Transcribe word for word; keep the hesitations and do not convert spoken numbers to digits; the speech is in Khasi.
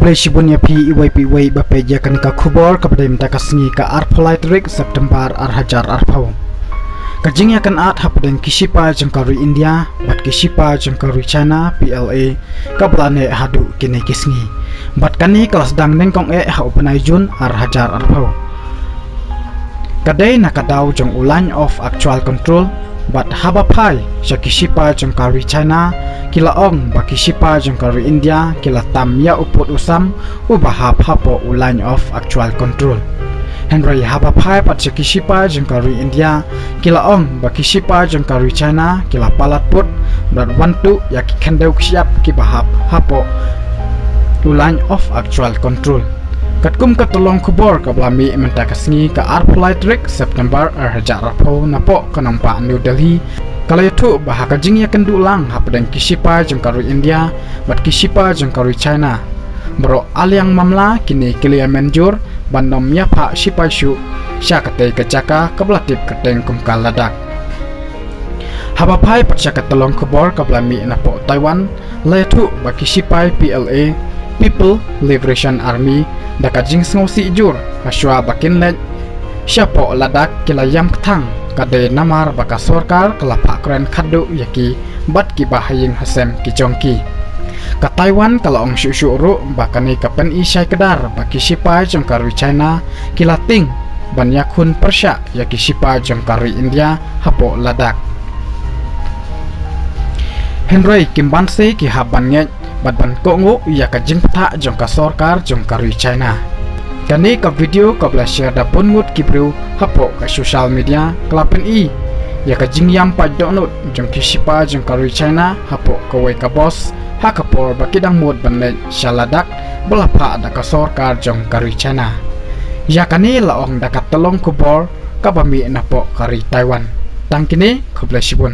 Khublei shibun ïa phi iwei pa iwei ba peit ïa kane ka khubor kaba dei mynta ka sngi ka arphew lai tarik September ar hajar arphew. Ka jingïakynad hapdeng ki shipai jong ka ri India bad ki shipai jong ka ri China P L A kaba la neh haduh kine ki sngi. Bad kane ka la sdang nyngkong eh ha u bnai Jun ar hajar arphew. Ka dei na ka daw jong u Line of Actual Control, bad haba phai sha ki shipai jong ka ri China, ki la ong ba ki shipai jong ka ri India ki la tam ïa u pud u sam uba hap hapoh u Line of Actual Control. Hynrei haba phai pat sha ki shipai jong ka ri India, ki la ong ba ki shipai jong ka ri China ki la palat pud bad wan tuh ïa ki khyndew ki shyiap kiba hap hapoh u Line of Actual Control. Katkum ka tyllong khubor kaba la mih mynta ka sngi ka arphew lai tarik September ar hajar arphew napoh ka nongbah New Delhi, ka la ïathuh ba ha ka jingïakynduh lang hapdeng ki shipai jong ka ri India bad ki shipai jong ka ri China, baroh aliang mamla kine ki la ïa mynjur ban ym ïa phah shipai shuh sha katei ka jaka kaba la tip kyrteng kum ka Ladakh. Haba phai pat sha ka tyllong khubor kaba la mih napoh Taiwan, la ïathuh ba ki shipai P L A, People Liberation Army, da ka jingsngewsih jur ha shuwa ba kin leit shapoh Ladakh ki la ïam kthang, ka dei namar ba ka sorkar ka la phah kren khatduh ïa ki bad kiba ha ïing ha sem ki jong ki. Ka Taiwan ka la ong shuh shuh ruh ba kane ka pyni shai kdar ba ki shipai jong ka ri China ki la tieng ban ïakhun pyrshah ïa ki shipai jong ka ri India hapoh Ladakh. Hynrei kim banse ki hap ban ngeit bad ban kohnguh ïa ka jingpyrta jong ka sorkar jong ka ri China. Kane ka video kaba la share da bun ngut ki briew hapoh ka social media ka la pyni ïa ka jingïam paid dohnud jong ki shipai jong ka ri China hapoh kawei ka bus ha ka por ba ki dang mut ban leit sha Ladakh ba la phah da ka sorkar jong ka ri China. Ïa kane la ong da ka tyllong khubor kaba mih napoh ka ri Taiwan. Tang kine, khublei shibun.